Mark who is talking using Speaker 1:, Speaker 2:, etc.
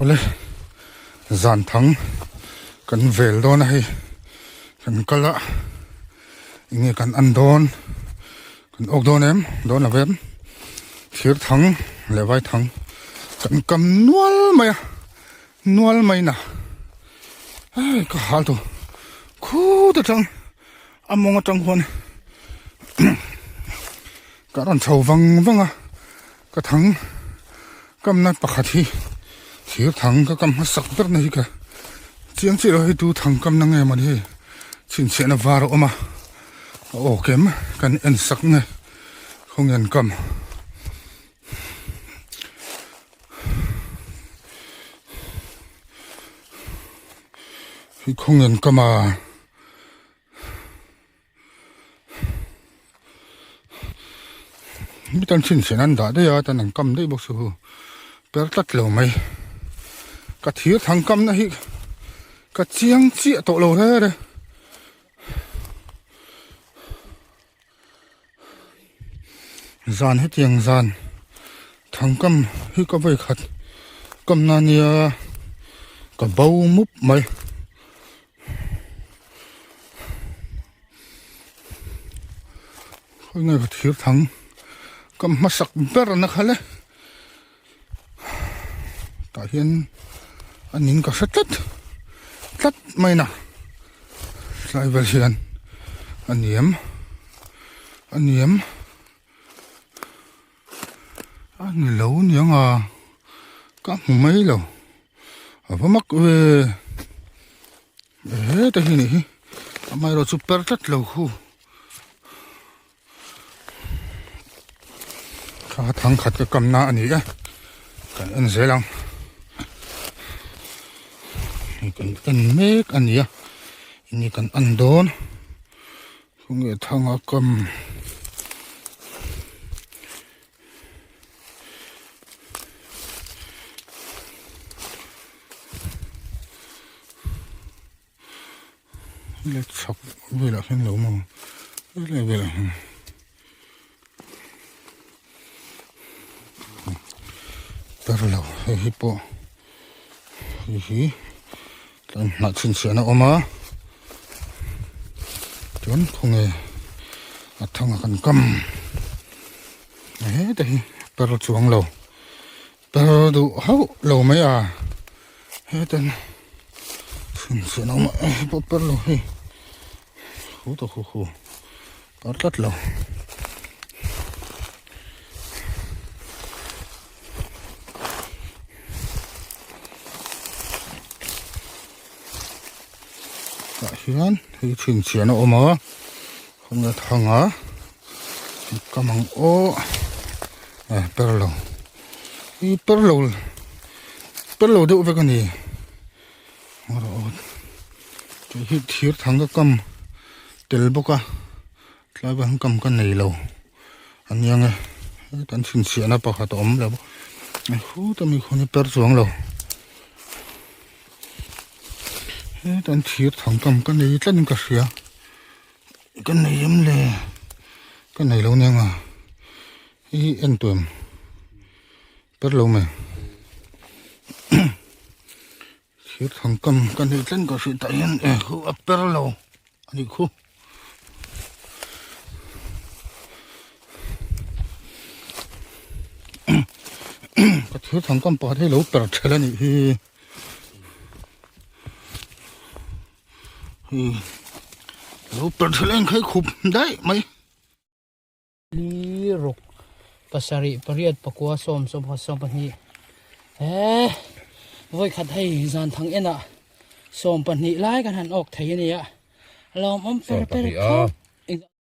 Speaker 1: Awle zan thang kan vel dawn a hei kan kal a enge kan an dawn kan awk dawn em dawn lo em thir thang leh vai thang kan kam nual mai a nual mai na hei ka hal tawh khut atang a mawng atang huan ka rawn chho vang vang a ka thang kamna pakhat hi thir thang ka kam hmasak ber na hi ka chiang chiah lo hei tu thang kamna nge mawni hei chhinchhiahna var a awm a a aw kem kan en sak nge khawnge an kam. Hi khawnge an kam a. Mi tan chin sen an dah daih a tan an kam daih bawk si hu per tlat lo mai ka thir thang kam na hi ka chiang chiah tawh lo re re zan hetiang zan thang kam hi ka vawi khat kam na nia ka bo mup mai. Khawi nge ka thir thang ka hmasak ber na kha le tah hian a ning ka hre tlat tlat mai na tlai vel hian a niam a niam a ni lo niang a ka hmu mai lo. A va mak ve heta hi nih hi amaherawh chu per tlat lo khu kha thang khat ka kam na a ni e kan en zel ang hei kan en mek a ni a enge kan en dawn khawnge thang a kam. Le chhak velah hian lo awm ang helai velah hian per lo hei hi pawh hei hi tlai hnah chhinchhiahna a awm a chuan khawnge a thanga kan kam heta hi per chuang lo per duh hauh lo mai a hetan chhinchhiahna a awm a hei pawh per lo hei hu ta hu hu per tlat lo. Tah hian hei chhinchhiahna a awm a khawnge thang a ka mang aw eh per lo hi per lo per lo deuh vek a ni tih hi thir thang ka kam tel bawk a tlai ban kam ka nei lo. A niang e kan chhinchhiahna pakhat a awm lo khuta mi khawn hi per chuang lo heta an thir thang kam ka nei tlat in ka hria ka nei em le ka nei lo niang a hei hi en tuam per lo mai thir thang kam ka nei tlat in ka hria tah hian e khu a per lo a nih khu. Ka thil thang kam pakhat hi lo per ṭhel a nih hi hi lo per ṭhel a inkhei khup daih mai.
Speaker 2: Li ruk pasarih pariat pakua sawm sawmkhat sawmpahnih he vawikhat hei zan thang enah sawmpahnih lai kan han awk thei a nia. Lawmawm per per khawp.